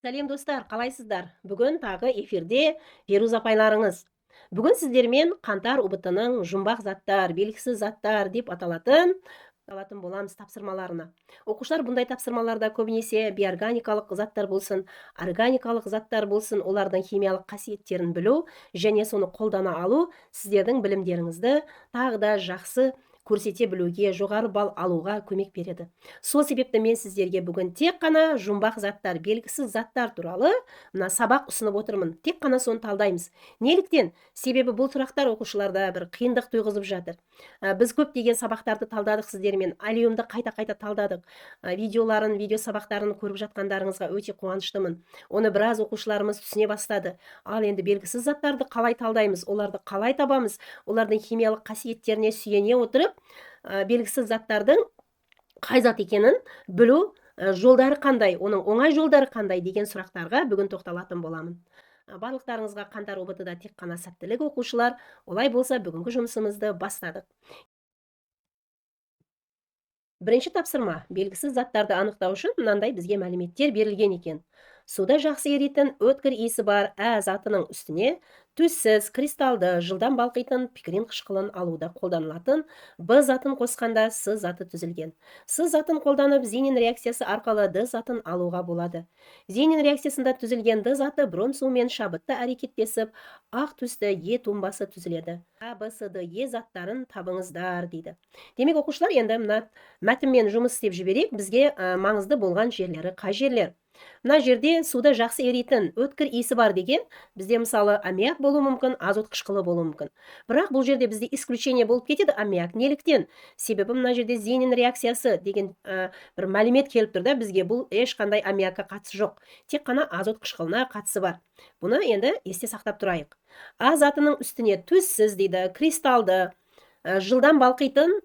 Сәлем, достар, қалайсыздар? Бүгін тағы эфирде Феруза апайларыңыз. Бүгін сіздермен қаңтар ҰБТ-ның жұмбақ заттар, белгісіз заттар деп аталатын боламыз тапсырмаларына. Оқушылар, бұндай тапсырмаларда көбінесе бейорганикалық заттар болсын, органикалық заттар болсын, олардың химиялық қасиеттерін білу және соны қолдана алу сіздердің білімдеріңізді тағы да жақсы көрсете білуге, жоғары балл алуға көмек береді. Сол себепті мен сіздерге бүгін тек қана жұмбақ заттар, белгісіз заттар туралы мына сабақ ұсынып отырмын. Тек қана соны талдаймыз. Неліктен? Себебі бұл сұрақтар оқушыларда бір қиындық туғызып жатыр. Біз көптеген сабақтарды талдадық сіздермен, алиумды қайта-қайта талдадық. Видеоларын, видео сабақтарын көріп жатқандарыңызға өте қуаныштымын. Оны біраз оқушыларымыз түсіне бастады. Ал енді белгісіз заттарды қалай талдаймыз, оларды қалай табамыз, олардың химиялық қасиеттеріне сүйене отырып, белгісіз заттардың қай зат екенін білу жолдары қандай, оның оңай жолдары қандай деген сұрақтарға бүгін тоқталатын боламын. Барлықтарыңызға қаңтар ҰБТ-да тек қана сәттілік, оқушылар. Олай болса, бүгінгі жұмысымызды бастадық. Бірінші тапсырма. Белгісіз заттарды анықтау үшін мынандай бізге мәліметтер берілген екен. Суда жақсы еритін өткір иісі бар Ә затының үстіне түссіз, кристалды, жылдам балқитын пикрин қышқылын алуда қолданылатын Б затын қосқанда С заты түзілген. С затын қолданып Зинин реакциясы арқылы Д затын алуға болады. Зинин реакциясында түзілген Д заты бром суымен шабытты әрекеттесіп, ақ түсті Е тумбасы түзіледі. А, Б, С, Д, Е заттарын табыңыздар дейді. Демек, оқушылар, енді мына мәтінмен жұмыс істеп жіберейік. Бізге маңызды болған жерлері қай жерлер? Мына жерде суда жақсы еритін өткір иісі бар деген, бізде мысалы аммиак болуы мүмкін, азот қышқылы болуы мүмкін. Бірақ бұл жерде бізде исключение болып кетеді аммиак. Неліктен? Себебі мына жерде Зинин реакциясы деген бір мәлімет келіп тұр да бізге, бұл ешқандай аммиакқа қатысы жоқ. Тек қана азот қышқылына қатысы бар. Бұны енді есте сақтап тұрайық. А затының үстіне түссіз дейді, кристалды, жылдам балқитын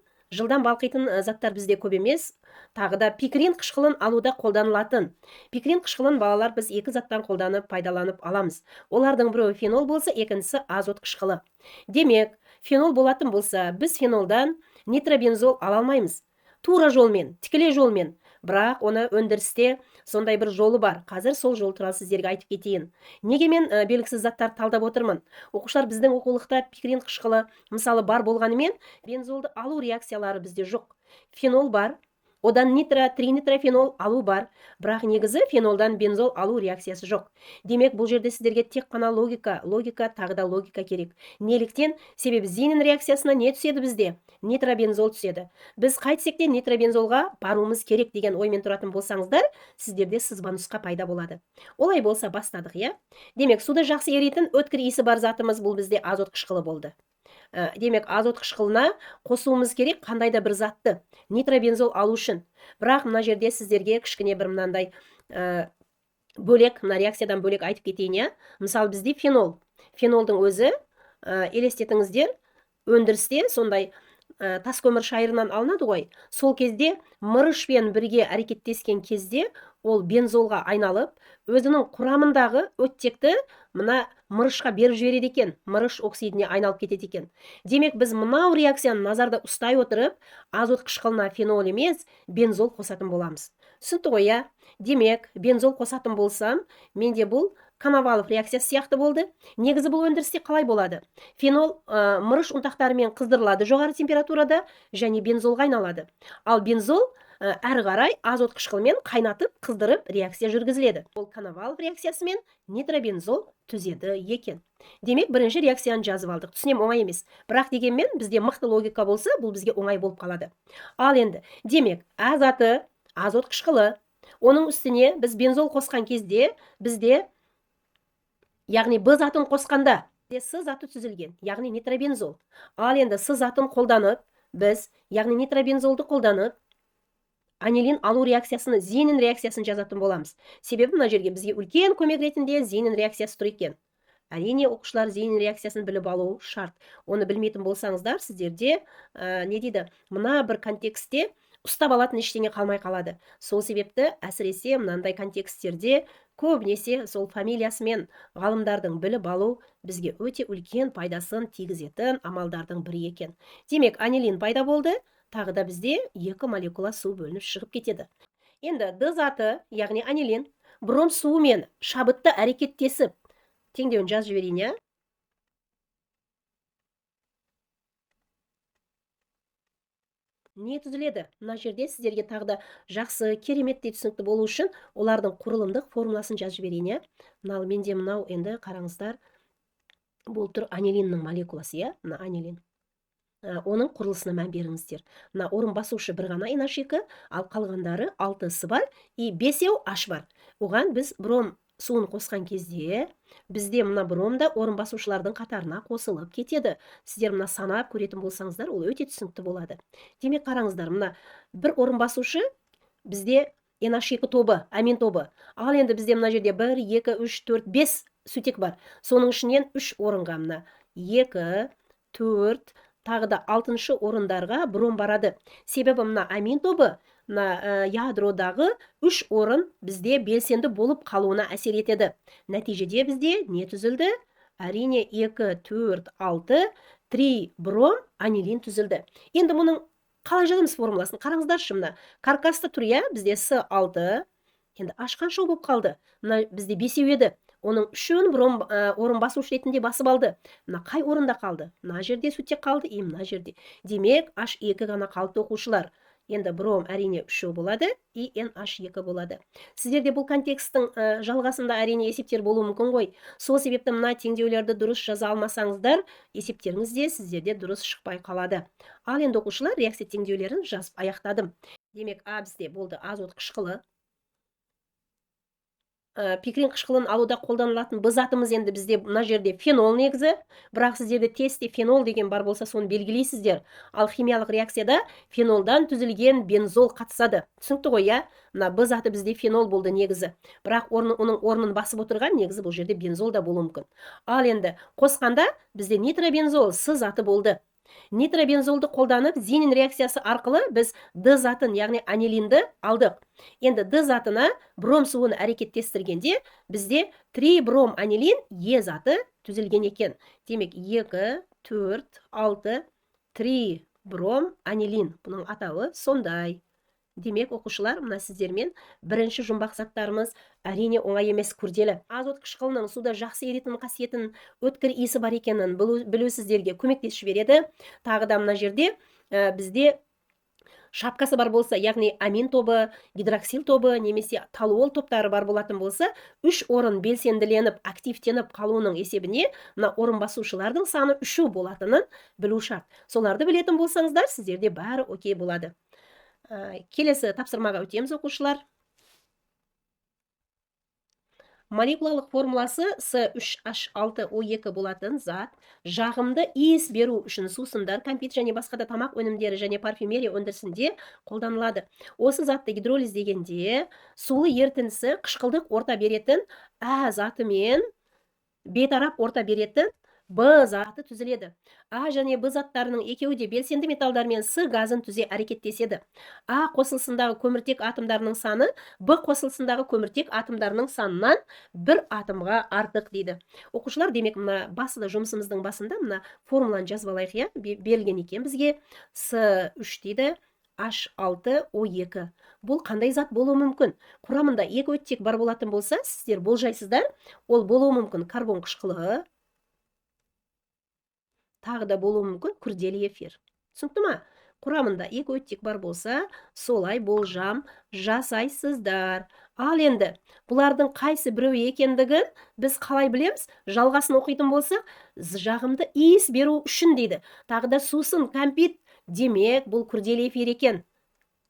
заттар бізде көп емес. Тағы да пикрин қышқылын алуда қолданылатын. Пикрин қышқылын, балалар, біз екі заттан қолданып, пайдаланып аламыз. Олардың біреуі фенол болса, екіншісі азот қышқылы. Демек, фенол болатын болса, біз фенолдан нитробензол ала алмаймыз. Тура жолмен, тікелей жолмен. Бірақ оны өндірісте сондай бір жолы бар. Қазір сол жол туралы сіздерге айтып кетейін. Неге мен белгісіз заттарды талдап отырмын? Оқушылар, біздің оқулықта пикрин қышқылы мысалы бар болғанымен, бензолды алу реакциялары бізде жоқ. Фенол бар, одан нитро, тринитрофенол алу бар, бірақ негізі фенолдан бензол алу реакциясы жоқ. Демек, бұл жерде сіздерге тек қана логика, логика, тағы да логика керек. Неліктен? Себебі Зинин реакциясына не түседі бізде? Нитробензол түседі. Біз қайтсек те нитробензолға баруымыз керек деген оймен тұратын болсаңыздар, сіздерде сызба нұсқа пайда болады. Олай болса, бастадық, иә? Демек, суда жақсы еритін өткір иісі бар затымыз бұл бізде азот қышқылы болды. Демек, азот қышқылына қосуымыз керек қандай да бір затты нитробензол алу үшін. Бірақ мына жерде сіздерге кішкене бір мынандай бөлек, мына реакциядан бөлек айтып кетейін, иә? Мысалы, бізде фенол. Фенолдың өзі, елестетіңіздер, өндірісте сондай тас көмір шайырынан алынады ғой. Сол кезде мырышпен бірге әрекеттескен кезде ол бензолға айналып, өзінің құрамындағы оттекті мына мырышқа беріп жібереді екен, мырыш оксидіне айналып кетеді екен. Демек, біз мынау реакцияны назарда ұстай отырып, азот қышқылына фенол емес, бензол қосатын боламыз. Түсінікті ғой, иә? Демек, бензол қосатын болсам, менде бұл Коновалов реакциясы сияқты болды. Негізі бұл өндірісте қалай болады? Фенол мырыш ұнтақтарымен қыздырылады жоғары температурада және бензолға айналады. Ал бензол әрі қарай азот қышқылымен қайнатып, қыздырып реакция жүргізіледі. Ол Коновалов реакциясымен нитробензол түзеді екен. Демек, бірінші реакцияны жазып алдық. Түсінем, оңай емес. Бірақ дегенмен бізде мықты логика болса, бұл бізге оңай болып қалады. Ал енді, демек, А заты азот қышқылы. Оның үстіне біз бензол қосқан кезде бізде, яғни Б затын қосқанда С заты түзілген, яғни нитробензол. Ал енді С затын қолданып, біз, яғни нитробензолды қолданып, анилин алу реакциясыны, Зинин реакциясын жазатын боламыз. Себебі мына жерге бізге үлкен көмек ретінде Зинин реакциясы тұр екен. Әрине, оқушылар, Зинин реакциясын біліп алу шарт. Оны білмейтін болсаңыздар, сіздерде, не дейді, мына бір контекстте ұстап алатын ештеңе қалмай қалады. Сол себепті әсіресе мынандай контексттерде көбінесе сол фамилиясымен ғалымдардың біліп алу бізге өте үлкен пайдасын тигізетін амалдардың бірі екен. Демек, анилин пайда болды, тағы да бізде екі молекула су бөлініп шығып кетеді. Енді Д заты, яғни анилин, Бром суымен шабытты әрекеттесіп, теңдеуін жазып жіберейін, иә? Не түзіледі? Мына жерде сіздерге тағы да жақсы, кереметтей түсінікті болу үшін олардың құрылымдық формуласын жазып жіберейін, иә? Мынау менде мынау енді қараңыздар, бұл тұр анилиннің молекуласы, иә? Мына анилин. Оның құрылысына мән беріңіздер. Мына орын басушы бір ғана NH2, ал қалғандары 6-сы бар и 5-еу H бар. Оған біз бром суын қосқан кезде бізде мына бром да орын басушылардың қатарына қосылып кетеді. Сіздер мына санап көретін болсаңыздар, ол өте түсінікті болады. Демек, қараңыздар, мына бір орын басушы бізде NH2 тобы, амин тобы. Ал енді бізде мына жерде 1, 2, 3, 4, 5 сутек бар. Соның ішінен 3 орынға мына 2, 4, тағы да 6-шы орындарға бром барады. Себебі мына амин тобы мына ядродағы 3 орын бізде белсенді болып қалуына әсер етеді. Нәтижеде бізде не түзілді? Әрине 2, 4, 6, трибром анилин түзілді. Енді мұның қалай жазамыз формуласын? Қараңыздаршы, мына каркасты тұр, иә, бізде С6. Енді H қанша болып қалды? Мына бізде 5 еді. Оның 3-ін бром орын басушы ретінде басып алды. Мына қай орында қалды? Мына жерде сутек қалды, и мына жерде. Демек, H2 ғана қалды, оқушылар. Енді бром әрине 3 болады, и NH2 болады. Сіздерде бұл контексттің жалғасында әрине есептер болуы мүмкін ғой. Сол себепті мына теңдеулерді дұрыс жаза алмасаңыздар, есептеріңіз де сіздерде дұрыс шықпай қалады. Ал енді оқушылар, реакция теңдеулерін жазып аяқтадым. Демек, А бізде болды азот қышқылы. Пикрин қышқылын алуда қолданылатын Б затымыз енді бізде мына жерде фенол негізі, бірақ сіздерде тестте фенол деген бар болса, соны белгілейсіздер. Ал химиялық реакцияда фенолдан түзілген бензол қатысады. Түсінікті ғой, иә? Мына Б заты бізде фенол болды негізі. Бірақ оның орнын басып отырған негізі бұл жерде бензол да болуы мүмкін. Ал енді қосқанда бізде нитробензол С заты болды. Нитробензолды қолданып, Зинин реакциясы арқылы біз Д затын, яғни анилинді алдық. Енді Д затына бром суын әрекеттестіргенде бізде трибром анилин Е заты түзілген екен. Демек, 2, 4, 6, трибром анилин. Бұның атауы сондай. Демек, оқушылар, мына сіздермен бірінші жұмбақ заттарымыз әрине оңай емес, күрделі. Азот қышқылының суда жақсы еритін қасиетін, өткір иісі бар екенін білу сіздерге көмектесіп жібереді. Тағы да мына жерде бізде шапкасы бар болса, яғни амин тобы, гидроксил тобы немесе толуол топтары бар болатын болса, 3 орын белсенділеніп, активтеніп қалуының есебіне мына орын басушылардың саны 3 болатынын білу шарт. Соларды білетін болсаңыздар, сіздерде бәрі окей болады. Келесі тапсырмаға өтеміз, оқушылар. Молекулалық формуласы С үш H алты О екі болатын зат жағымды иіс беру үшін сусындар, кәмпит және басқа да тамақ өнімдері және парфюмерия өндірісінде қолданылады. Осы затты гидролиз дегенде сулы ерітіндісі қышқылдық орта беретін А затымен бейтарап орта беретін Б заты түзіледі. А және Б заттарының екеуі де белсенді металдармен С газын түзе әрекеттеседі. А қосылысындағы көміртек атомдарының саны Б қосылысындағы көміртек атомдарының санынан бір атомға артық дейді. Оқушылар, демек, мына басында жұмысымыздың басында мына формуланы жазып алайық, иә? Берілген екен бізге. С үш дейді, H алты О екі. Бұл қандай зат болуы мүмкін? Құрамында екі оттек бар болатын болса, сіздер болжайсыздар, ол болуы мүмкін карбон қышқылы, тағы да болуы мүмкін күрделі эфир. Түсінікті ма? Құрамында екі оттек бар болса, солай болжам жасайсыздар. Ал енді бұлардың қайсы біреуі екендігін біз қалай білеміз? Жалғасын оқитын болсақ, жағымды иіс беру үшін дейді. Тағы да сусын, кәмпит, демек бұл күрделі эфир екен.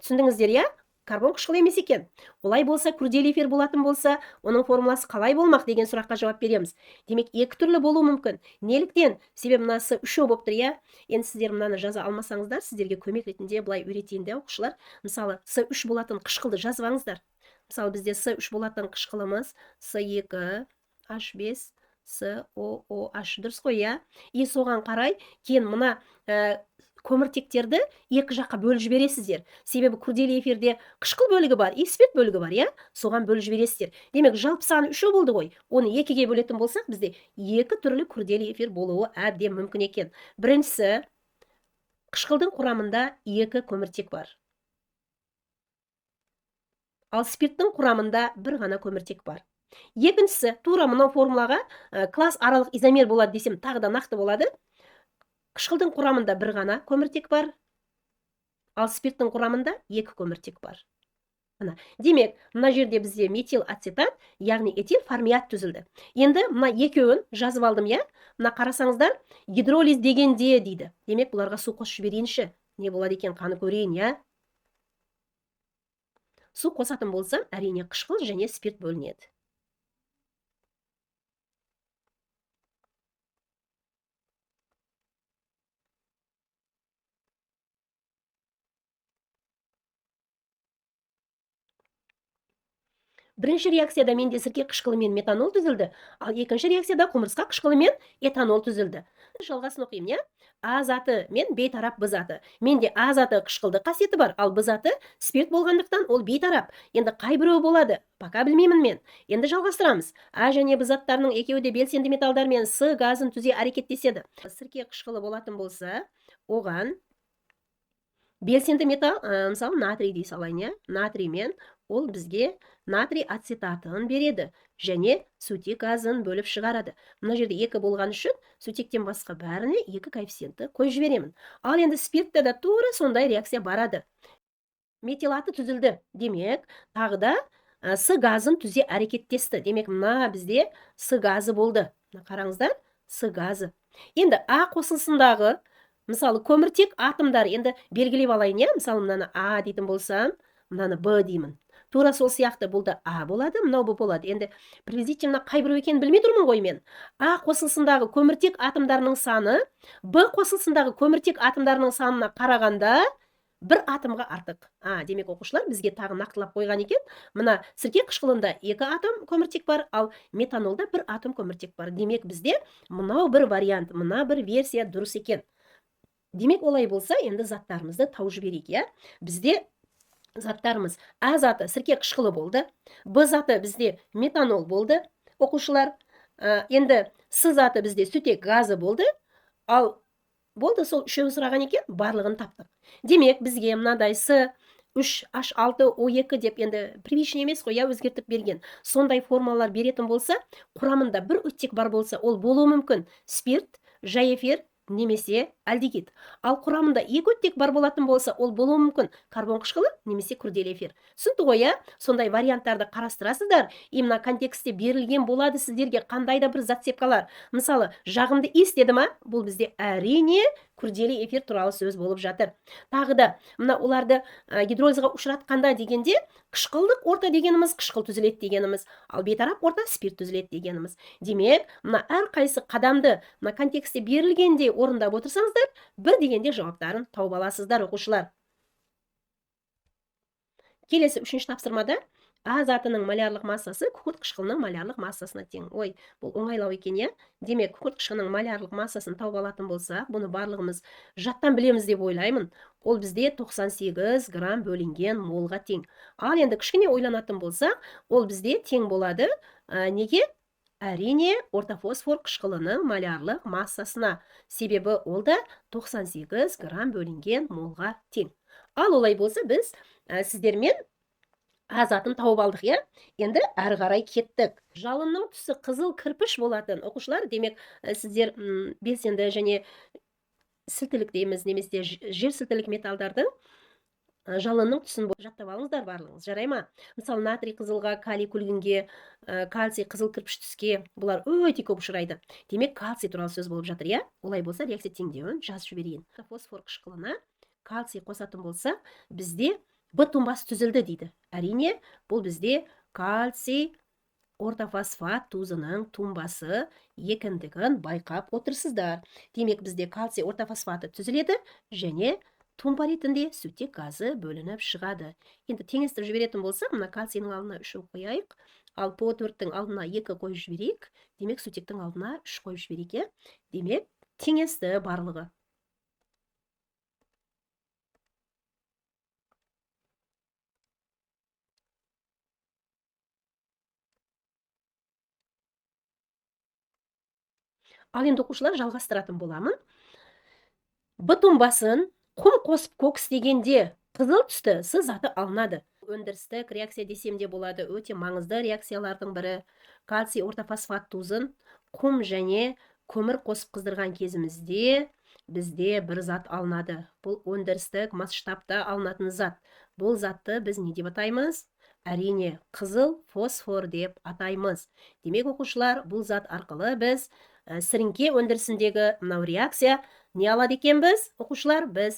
Түсіндіңіздер, иә? Карбон қышқылы емес екен. Олай болса, күрделі эфир болатын болса, оның формуласы қалай болмақ деген сұраққа жауап береміз. Демек, екі түрлі болуы мүмкін. Неліктен? Себебі мынасы үшеу болып тұр, иә? Енді сіздер мынаны жаза алмасаңыздар, сіздерге көмек ретінде былай үйретейін де, оқушылар. Мысалы, С үш болатын қышқылды жазып алыңыздар. Мысалы, бізде С үш болатын қышқылымыз С екі, H бес, С О О H. Дұрыс қой, иә? И соған қарай кейін мына көміртектерді екі жаққа бөліп жібересіздер. Себебі күрделі эфирде қышқыл бөлігі бар, и спирт бөлігі бар, иә? Соған бөліп жібересіздер. Демек, жалпы саны үшеу болды ғой. Оны екіге бөлетін болсақ, бізде екі түрлі күрделі эфир болуы әбден мүмкін екен. Біріншісі, қышқылдың құрамында екі көміртек бар. Ал спирттің құрамында бір ғана көміртек бар. Екіншісі, тура мынау формулаға класс аралық изомер болады десем, тағы да нақты болады. Қышқылдың құрамында бір ғана көміртек бар, ал спирттің құрамында екі көміртек бар. Мына. Демек, мына жерде бізде метил ацетат, яғни этил формиат түзілді. Енді мына екеуін жазып алдым, иә? Мына қарасаңыздар, гидролиз дегенде дейді. Демек, бұларға су қосып жіберейінші. Не болады екен, қаны көрейін, иә? Су қосатын болсам, әрине қышқыл және спирт бөлінеді. Бірінші реакцияда менде сірке қышқылы мен метанол түзілді, ал екінші реакцияда құмырсқа қышқылы мен этанол түзілді. Жалғасын оқимын, иә? А заты мен бейтарап Б заты. Менде А заты қышқылды қасиеті бар, ал Б заты спирт болғандықтан ол бейтарап. Енді қай біреуі болады? Пока білмеймін мен. Енді жалғастырамыз. А және Б заттарының екеуі де белсенді металдар мен С газын түзе әрекеттеседі. Сірке қышқылы болатын болса, оған белсенді металл, мысалы натрий дей салайын, иә? Натриймен ол бізге натрий ацетатын береді және сутек газын бөліп шығарады. Мына жерде екі болған үшін сутектен басқа бәріне екі коэффициентті қойып жіберемін. Ал енді спиртте де тура сондай реакция барады. Метилаты түзілді. Демек, тағы да С газын түзе әрекеттесті. Демек, мына бізде С газы болды. Мына қараңыздар, С газы. Енді А қосындысындағы, мысалы, көміртек атомдары, енді белгілеп алайын, иә? Мысалы, мынаны А дейтін болсам, мынаны Б деймін. Тура сол сияқты бұл да А болады, мынау Б болады. Енді приблизительно қай біреу екенін білмей тұрмын ғой мен. А қосындысындағы көміртек атомдарының саны Б қосындысындағы көміртек атомдарының санына қарағанда бір атомға артық. Демек, оқушылар бізге тағы нақтылап қойған екен. Мына сірке қышқылында екі атом көміртек бар, ал метанолда бір атом көміртек бар. Демек, бізде мынау бір вариант, мына бір версия дұрыс екен. Демек, олай болса, енді заттарымызды тауып жіберейік, иә? Бізде заттарымыз А заты сірке қышқылы болды, Б заты бізде метанол болды, оқушылар. Енді С заты бізде сутек газы болды. Ал болды, сол үшеуін сұраған екен, барлығын таптық. Демек, бізге мынадай С үш H алты О екі деп енді привычный емес қой, иә, өзгертіп берген. Сондай формалар беретін болса, құрамында бір оттек бар болса, ол болуы мүмкін спирт, жай эфир немесе альдегид. Ал құрамында екі оттек бар болатын болса, ол болуы мүмкін карбон қышқылы немесе күрделі эфир. Түсінікті ғой, иә? Сондай варианттарды қарастырасыздар. И мына контекстте берілген болады сіздерге қандай да бір зацепкалар. Мысалы, жағымды иіс деді ма? Бұл бізде әрине күрделі эфир туралы сөз болып жатыр. Тағы да мына оларды гидролизға ұшыратқанда дегенде қышқылдық орта дегеніміз қышқыл түзіледі дегеніміз, ал бейтарап орта спирт түзіледі дегеніміз. Демек, мына әрқайсы қадамды мына контекстте берілгендей орындап отырсаңыздар, бір дегенде жауаптарын тауып аласыздар, оқушылар. Келесі үшінші тапсырмада А затының малярлық массасы күкірт қышқылының малярлық массасына тең. Ой, бұл оңайлау екен, иә? Демек, күкірт қышқылының малярлық массасын тауып алатын болсақ, бұны барлығымыз жаттан білеміз деп ойлаймын. Ол бізде 98 грамм бөлінген молға тең. Ал енді кішкене ойланатын болсақ, ол бізде тең болады. Неге? Әрине, ортофосфор қышқылының малярлық массасына. Себебі ол да 98 грамм бөлінген молға тең. Ал олай болса, біз сіздермен А затын тауып алдық, иә? Енді әрі қарай кеттік. Жалынның түсі қызыл кірпіш болатын. Оқушылар, демек, сіздер белсенді және сілтілік дейміз, немесе жер сілтілік металдардың жалынның түсін жаттап алыңыздар барлығыңыз, жарай ма? Мысалы, натрий қызылға, калий күлгінге, кальций қызыл кірпіш түске, бұлар өте көп ұшырайды. Демек, кальций туралы сөз болып жатыр, иә? Олай болса, реакция теңдеуін жазып жіберейін. Фосфор қышқылына кальций қосатын болсақ, бізде Б тұнбасы түзілді дейді. Әрине, бұл бізде кальций ортофосфат тұзының тұнбасы екендігін байқап отырсыздар. Демек, бізде кальций ортофосфаты түзіледі және тұнба ретінде сутек газы бөлініп шығады. Енді теңестіріп жіберетін болсақ, мына кальцийдің алдына 3 қояйық, ал П төрттің алдына 2 қойып жіберейік. Демек, сутектің алдына 3 қойып жіберейік, иә? Демек, теңесті барлығы. Ал енді оқушылар жалғастыратын боламын. Б тұнбасын құм қосып кокс дегенде қызыл түсті С заты алынады. өндірістік реакция десем де болады, өте маңызды реакциялардың бірі. Кальций ортофосфат тұзын құм және көмір қосып қыздырған кезімізде бізде бір зат алынады. Бұл өндірістік масштабта алынатын зат. Бұл затты біз не деп атаймыз? Әрине, қызыл фосфор деп атаймыз. Демек, оқушылар, бұл зат арқылы біз сіріңке өндірісіндегі мынау реакция не алады екенбіз? Оқушылар, біз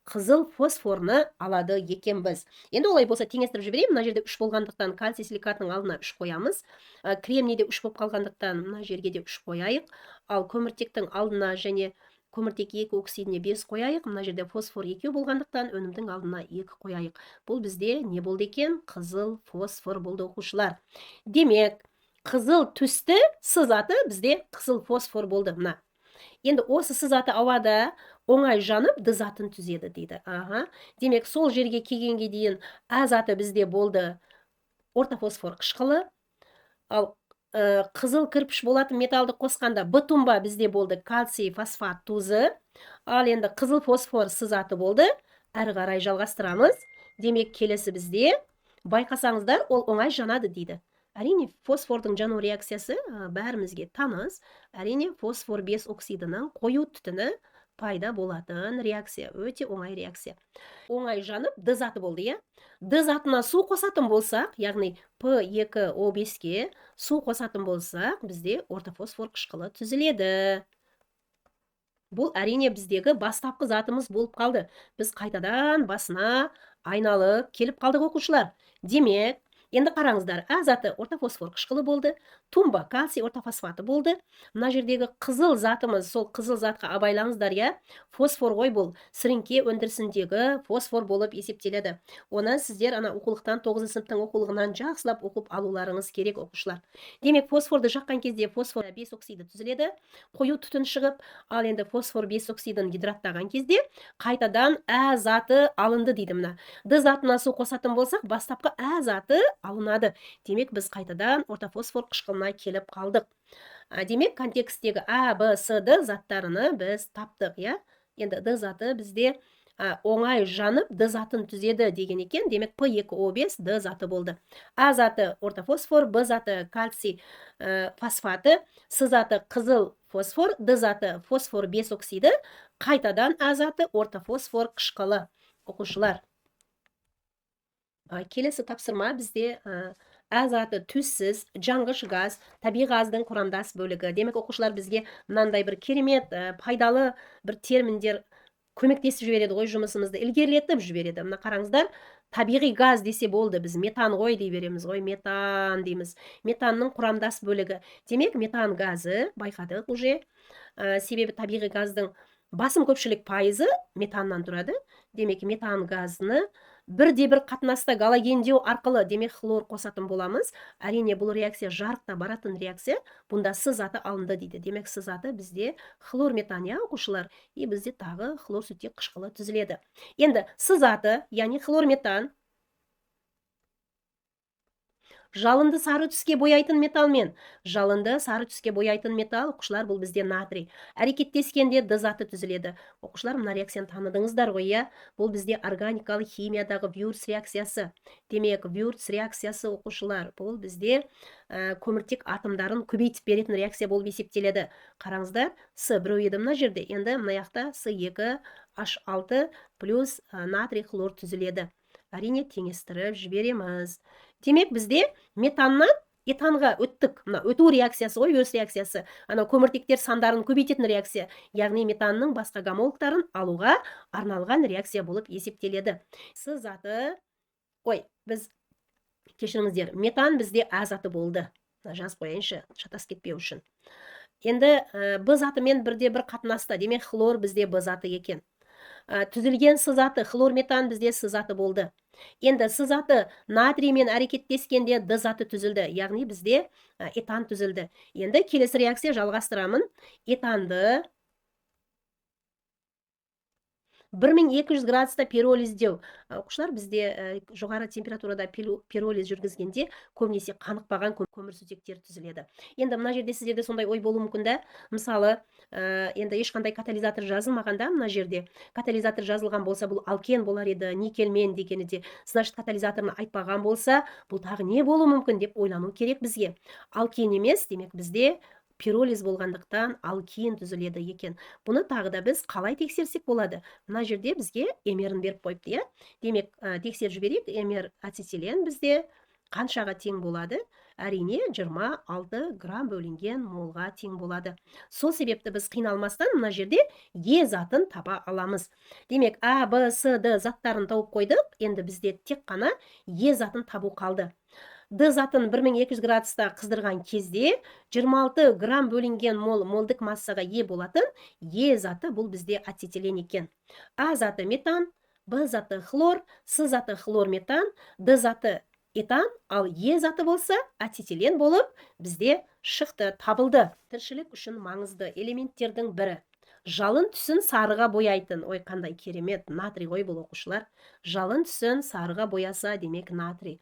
қызыл фосфорны алады екенбіз. Енді олай болса теңестіріп жіберейін. Мына жерде 3 болғандықтан кальций силикатының алдына 3 қоямыз. Кремнийде 3 болып қалғандықтан мына жерге де 3 қояйық. Ал көміртектің алдына және көміртек 2 оксидіне 5 қояйық. Мына жерде фосфор 2 болғандықтан өнімдің алдына 2 қояйық. Бұл бізде не болды екен? Қызыл фосфор болды, оқушылар. Демек, қызыл түсті С заты бізде қызыл фосфор болды мына. Енді осы С заты ауада оңай жанып Д затын түзеді дейді. Аха. Демек, сол жерге келгенге дейін А заты бізде болды ортофосфор қышқылы. Ал қызыл кірпіш болатын металды қосқанда Б тұнба бізде болды кальций фосфат тұзы. Ал енді қызыл фосфор С заты болды. Әрі қарай жалғастырамыз. Демек, келесі бізде байқасаңыздар, ол оңай жанады дейді. Әрине, фосфордың жану реакциясы бәрімізге таныс. Әрине, фосфор 5 оксидінің қою түтіні пайда болатын реакция. Өте оңай реакция. Оңай жанып Д заты болды, иә? Д затына су қосатын болсақ, яғни P2O5-ке су қосатын болсақ, бізде ортофосфор қышқылы түзіледі. Бұл әрине біздегі бастапқы затымыз болып қалды. Біз қайтадан басына айналып келіп қалдық, оқушылар. Демек, енді қараңыздар, А заты ортофосфор қышқылы болды, тумба кальций ортофосфаты болды. Мына жердегі қызыл затымыз, сол қызыл затқа абайлаңыздар, иә? Фосфор ғой бұл, сіріңке өндірісіндегі фосфор болып есептеледі. Оны сіздер ана оқулықтан, 9 сыныптың оқулығынан жақсылап оқып алуларыңыз керек, оқушылар. Демек, фосфорды жаққан кезде фосфор 5 оксиді түзіледі, қою түтін шығып, ал енді фосфор 5 оксидін гидраттаған кезде қайтадан А заты алынды дейді мына. Д затына су қосатын болсақ, бастапқы А заты алынады. Демек, біз қайтадан ортофосфор қышқылына келіп қалдық. Демек, контексттегі А, Б, С, Д заттарыны біз таптық, иә? Енді Д заты бізде оңай жанып Д затын түзеді деген екен. Демек, P2O5 Д заты болды. А заты ортофосфор, Б заты кальций фосфаты, С заты қызыл фосфор, Д заты фосфор 5 оксиді, қайтадан А заты ортофосфор қышқылы. Оқушылар, келесі тапсырма бізде А заты түссіз жанғыш газ, табиғи газдың құрамдас бөлігі. Демек, оқушылар, бізге мынандай бір керемет, пайдалы бір терминдер көмектесіп жібереді ғой, жұмысымызды ілгерілетіп жібереді. Мына қараңыздар, табиғи газ десе болды, біз метан ғой дей береміз ғой, метан дейміз. Метанның құрамдас бөлігі. Демек, метан газы байқадық уже, себебі табиғи газдың басым көпшілік пайызы метаннан тұрады. Демек, метан газыны бірде бір қатынаста галогендеу арқылы, демек, хлор қосатын боламыз. Әрине, бұл реакция жарықта баратын реакция. Бұнда С заты алынды дейді. Демек, С заты бізде хлор метан, иә, оқушылар? И бізде тағы хлор сутек қышқылы түзіледі. Енді С заты, яғни хлор метан, жалынды сары түске бояйтын металмен, жалынды сары түске бояйтын металл, оқушылар, бұл бізде натрий. Әрекеттескенде Д заты түзіледі. Оқушылар, мына реакцияны таныдыңыздар ғой, иә? Бұл бізде органикалық химиядағы Вюрц реакциясы. Демек, Вюрц реакциясы, оқушылар, бұл бізде көміртек атомдарын көбейтіп беретін реакция болып есептеледі. Қараңыздар, С біреу еді мына жерде, енді мына жақта С екі H алты плюс натрий хлор түзіледі. Әрине, теңестіріп жібереміз. Демек, бізде метаннан этанға өттік. Мына өту реакциясы ғой, Вюрц реакциясы. Анау көміртектер сандарын көбейтетін реакция. Яғни метанның басқа гомологтарын алуға арналған реакция болып есептеледі. С заты, ой, біз, кешіріңіздер, метан бізде А заты болды. Мына жазып қояйыншы, шатасып кетпеу үшін. Енді Б затымен бірде бір қатынаста, демек, хлор бізде Б заты екен. Түзілген С заты, хлор метан бізде С заты болды. Енді С заты натриймен әрекеттескенде Д заты түзілді, яғни бізде этан түзілді. Енді келесі реакция жалғастырамын. Этанды 1200 градуста пиролиздеу. Оқушылар, бізде жоғары температурада пиролиз жүргізгенде көбінесе қанықпаған көмірсутектер түзіледі. Енді мына жерде сіздерде сондай ой болуы мүмкін да. Мысалы, енді ешқандай катализатор жазылмаған да, мына жерде катализатор жазылған болса, бұл алкен болар еді, никельмен дегені де. Значит, катализаторын айтпаған болса, бұл тағы не болуы мүмкін деп ойлану керек бізге. Алкен емес, демек бізде пиролиз болғандықтан алкен түзіледі екен. Бұны тағы да біз қалай тексерсек болады? Мына жерде бізге эмерін беріп қойыпты, иә? Демек, тексеріп жіберейік. Эмер ацетилен бізде қаншаға тең болады? Әрине, 26 грамм бөлінген молға тең болады. Сол себепті біз қиналмастан мына жерде Е затын таба аламыз. Демек, А, Б, С, Д заттарын тауып қойдық. Енді бізде тек қана Е затын табу қалды. Д затын 1200 градуста қыздырған кезде 26 грамм бөлінген мол молдік массаға е болатын Е заты бұл бізде ацетилен екен. А заты метан, Б заты хлор, С заты хлорметан, Д заты этан, ал Е заты болса ацетилен болып бізде шықты, табылды. Тіршілік үшін маңызды элементтердің бірі. Жалын түсін сарыға бояйтын. Ой, қандай керемет, натрий ғой бұл, оқушылар. Жалын түсін сарыға бояса, демек натрий.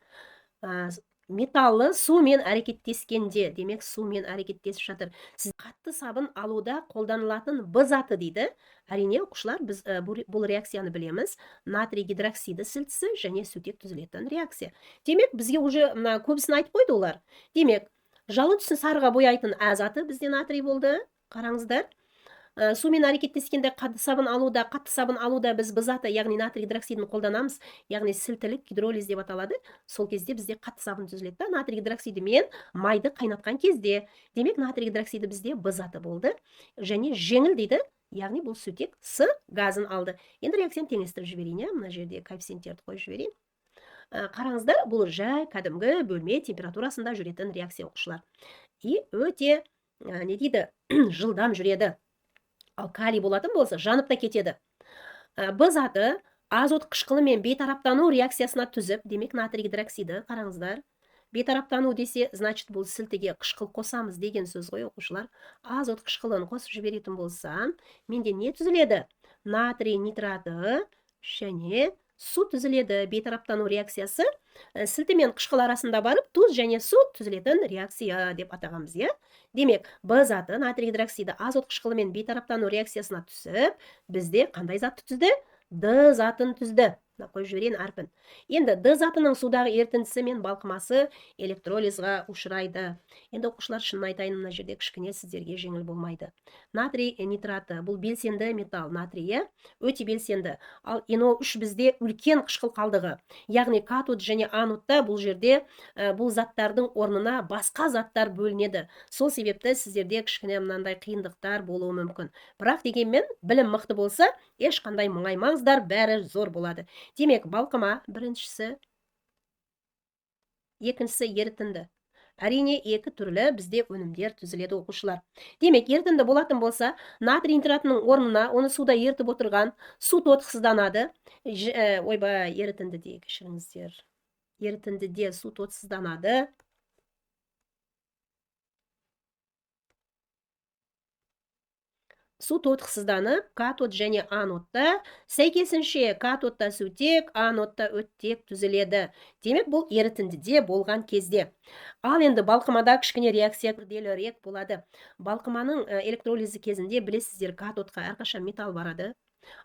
Металлы сумен әрекеттескенде, демек сумен әрекеттесіп жатыр. Сіз қатты сабын алуда қолданылатын Б заты дейді. Әрине, оқушылар, біз бұл реакцияны білеміз. Натрий гидроксиді сілтісі және сутек түзілетін реакция. Демек, бізге уже мына көбісін айтып қойды олар. Демек, жалын түсін сарыға бояйтын А заты бізде натрий болды. Қараңыздар. Сумен әрекеттескенде қатты сабын алуда, қатты сабын алуда біз Б заты, яғни натрий гидроксидін қолданамыз, яғни сілтілік гидролиз деп аталады. Сол кезде бізде қатты сабын түзіледі да, натрий гидроксиді мен майды қайнатқан кезде. Демек, натрий гидроксиді бізде Б заты болды. Және жеңіл дейді, яғни бұл сутек С газын алды. Енді реакцияны теңестіріп жіберейін, иә, мына жерде коэффициенттерді қойып жіберейін. Қараңыздар, бұл жай кәдімгі бөлме температурасында жүретін реакция, оқушылар. И өте, не дейді, жылдам жүреді. Ал калий болатын болса, жанып та кетеді. Б заты азот қышқылымен бейтараптану реакциясына түзіп, демек натрий гидроксиді, қараңыздар. Бейтараптану десе, значит, бұл сілтіге қышқыл қосамыз деген сөз ғой, оқушылар. Азот қышқылын қосып жіберетін болсам, менде не түзіледі? Натрий нитраты және су түзіледі. Бейтараптану реакциясы сілті мен қышқыл арасында барып, тұз және су түзілетін реакция деп атағанбыз, иә? Демек, Б заты натрий гидроксиді азот қышқылымен бейтараптану реакциясына түсіп, бізде қандай затты түзді? Д затын түзді. Мына қойып жіберейін әрпін. Енді Д затының судағы ерітіндісі мен балқымасы электролизға ұшырайды. Енді оқушылар, шынын айтайын, мына жерде кішкене сіздерге жеңіл болмайды. Натрий нитраты бұл белсенді металл, натрий, иә? Өте белсенді. Ал NO3 бізде үлкен қышқыл қалдығы. Яғни катод және анодта бұл жерде бұл заттардың орнына басқа заттар бөлінеді. Сол себепті сіздерде кішкене мынандай қиындықтар болуы мүмкін. Бірақ дегенмен білім мықты болса, ешқандай мұңаймаңыздар, бәрі зор болады. Демек, балқыма біріншісі, екіншісі ерітінді. Әрине, екі түрлі бізде өнімдер түзіледі, оқушылар. Демек, ерітінді болатын болса, натрий нитратының орнына оны суда ерітіп отырған су тотықсызданады. Ойбай, ерітіндіде, кешіріңіздер. Ерітіндіде су тотықсызданады. Су тотықсызданып, катод және анодта, сәйкесінше катодта сутек, анодта оттек түзіледі. Демек, бұл ерітіндіде болған кезде. Ал енді балқымада кішкене реакция күрделірек болады. Балқыманың электролизі кезінде, білесіздер, катодқа әрқашан металл барады.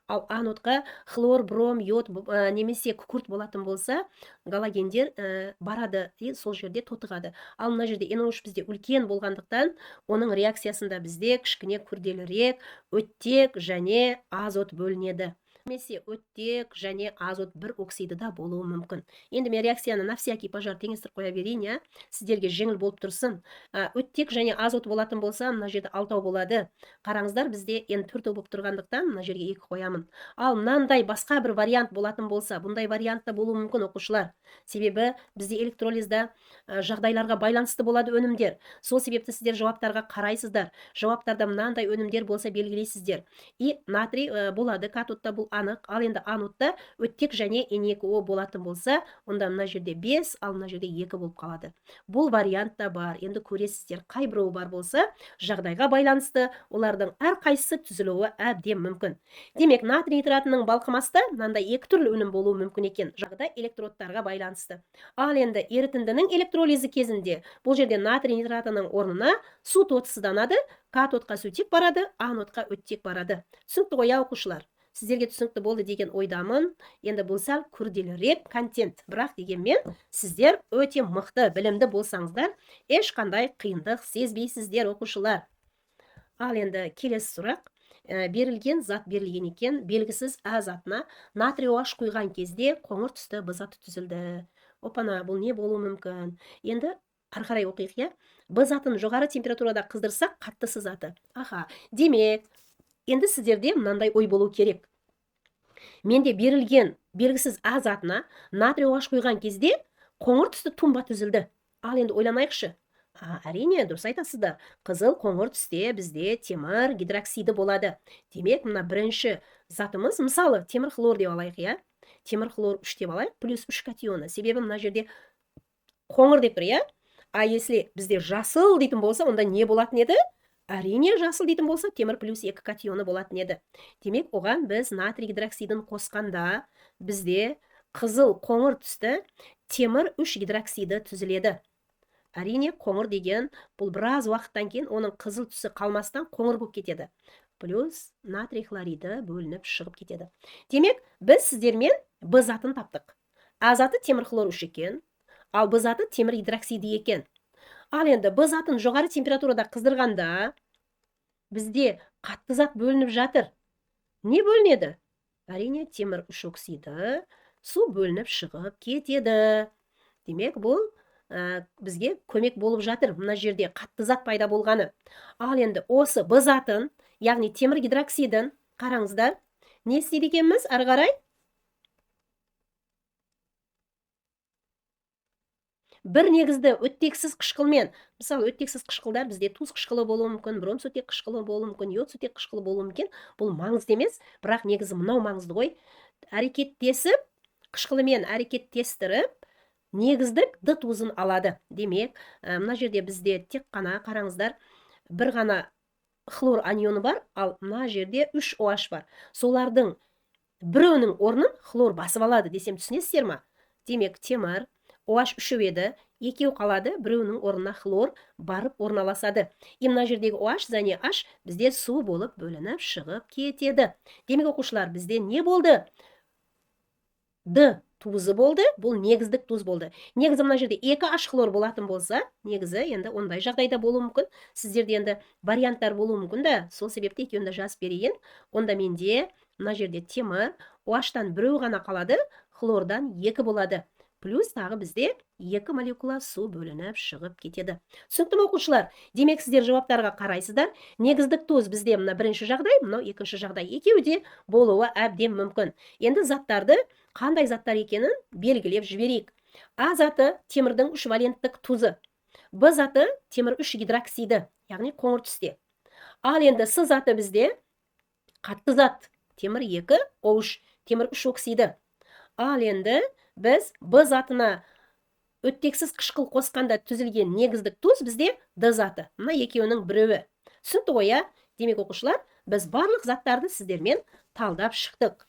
Ал анодқа хлор, бром, йод, немесе күкірт болатын болса, галогендер барады и сол жерде тотығады. Ал мына жерде NO3 бізде үлкен болғандықтан, оның реакциясында бізде кішкене күрделірек оттек және азот бөлінеді. Немесе оттек және азот бір оксиді да болуы мүмкін. Енді мен реакцияны на всякий пожар теңестіріп қоя берейін, иә? Сіздерге жеңіл болып тұрсын. Оттек және азот болатын болса, мына жерде алтау болады. Қараңыздар, бізде енді төртеу болып тұрғандықтан мына жерге екі қоямын. Ал мынандай басқа бір вариант болатын болса, бұндай вариант та болуы мүмкін, оқушылар. Себебі бізде электролизда жағдайларға байланысты болады өнімдер. Сол себепті сіздер жауаптарға қарайсыздар. Жауаптарда мынандай өнімдер болса белгілейсіздер. И натрий болады, катодта бұл анық. Ал енді анодта оттек және N2O болатын болса, онда мына жерде 5, ал мына жерде 2 болып қалады. Бұл вариант та бар. Енді көресіздер, қай біреуі бар болса, жағдайға байланысты олардың әрқайсысы түзілуі әбден мүмкін. Демек, натрий нитратының балқымаста мынандай екі түрлі өнім болуы мүмкін екен, жағдай электродтарға байланысты. Ал енді ерітіндінің электролизі кезінде бұл жерде натрий нитратының орнына су тотысызданады, катодқа сутек барады, анодқа оттек барады. Түсінікті ғой, оқушылар? Сіздерге түсінікті болды деген ойдамын. Енді бұл сәл күрделірек контент, бірақ дегенмен сіздер өте мықты білімді болсаңыздар, ешқандай қиындық сезбейсіздер, оқушылар. Ал енді келесі сұрақ. Берілген зат берілген екен, белгісіз А затына натрий OH құйған кезде қоңыр түсті Б заты түзілді. Опана, бұл не болуы мүмкін? Енді ары қарай оқиық, иә? Б затын жоғары температурада қыздырсақ, қатты С заты. Аха, демек, енді сіздерде мынандай ой болу керек. Менде берілген белгісіз А затына натрий OH құйған кезде қоңыр түсті тумба түзілді. Ал енді ойланайықшы. Әрине, дұрыс айтасыздар. Қызыл қоңыр түсте бізде темір гидроксиді болады. Демек, мына бірінші затымыз, мысалы, темір хлор деп алайық, иә? Темір хлор 3 деп алайық, плюс 3 катионы. Себебі мына жерде қоңыр деп тұр, иә? А если бізде жасыл дейтін болса, онда не болатын еді? Әрине, жасыл дейтін болса, темір плюс 2 катионы болатын еді. Демек, оған біз натрий гидроксидін қосқанда бізде қызыл қоңыр түсті темір 3 гидроксиді түзіледі. Әрине, қоңыр деген бұл біраз уақыттан кейін оның қызыл түсі қалмастан қоңыр болып кетеді. Плюс натрий хлориді бөлініп шығып кетеді. Демек, біз сіздермен Б затын таптық. А заты темір хлор 3 екен, ал Б заты темір гидроксиді екен. Ал енді Б затын жоғары температурада қыздырғанда бізде қатты зат бөлініп жатыр. Не бөлінеді? Әрине, темір 3 оксиді су бөлініп шығып кетеді. Демек, бұл бізге көмек болып жатыр. Мына жерде қатты зат пайда болғаны. Ал енді осы Б затын, яғни темір гидроксидін қараңыздар, не істейді екенбіз ары қарай? Бір негізді оттексіз қышқылмен, мысалы, оттексіз қышқылдар бізде тұз қышқылы болуы мүмкін, бром сутек қышқылы болуы мүмкін, йод сутек қышқылы болуы мүмкін. Бұл маңызды емес, бірақ негізі мынау маңызды ғой. Әрекеттесіп, қышқылымен әрекеттестіріп, негіздік Д тұзын алады. Демек, мына жерде бізде тек қана қараңыздар, бір ғана хлор анионы бар, ал мына жерде 3 OH бар. Солардың біреуінің орнын хлор басып алады десем түсінесіздер ма? Демек, темір OH үшеу еді, екеу қалады, біреуінің орнына хлор барып орналасады. И мына жердегі OH және H бізде су болып бөлініп шығып кетеді. Демек, оқушылар, бізде не болды? Д тұзы болды, бұл негіздік тұз болды. Негізі мына жерде 2 H хлор болатын болса, негізі енді ондай жағдайда болуы мүмкін. Сіздерде енді варианттар болуы мүмкін да, сол себепті екеуін де жазып берейін. Онда менде мына жерде темір OH-тан біреу ғана қалады, хлордан 2 болады. Плюс тағы бізде 2 молекула су бөлініп шығып кетеді. Түсінікті ме, оқушылар? Демек, сіздер жауаптарға қарайсыздар. Негіздік тұз бізде мына бірінші жағдай, мынау екінші жағдай. Екеуі де болуы әбден мүмкін. Енді заттарды қандай заттар екенін белгілеп жіберейік. А заты темірдің 3 валенттік тұзы. Б заты темір 3 гидроксиді, яғни қоңыр түсте. Ал енді С заты бізде қатты зат, темір 2 О3, темір 3 оксиді. Ал енді біз Б затына оттексіз қышқыл қосқанда түзілген негіздік тұз бізде Д заты. Мына екеуінің біреуі. Түсінікті ғой, иә? Демек, оқушылар, біз барлық заттарды сіздермен талдап шықтық.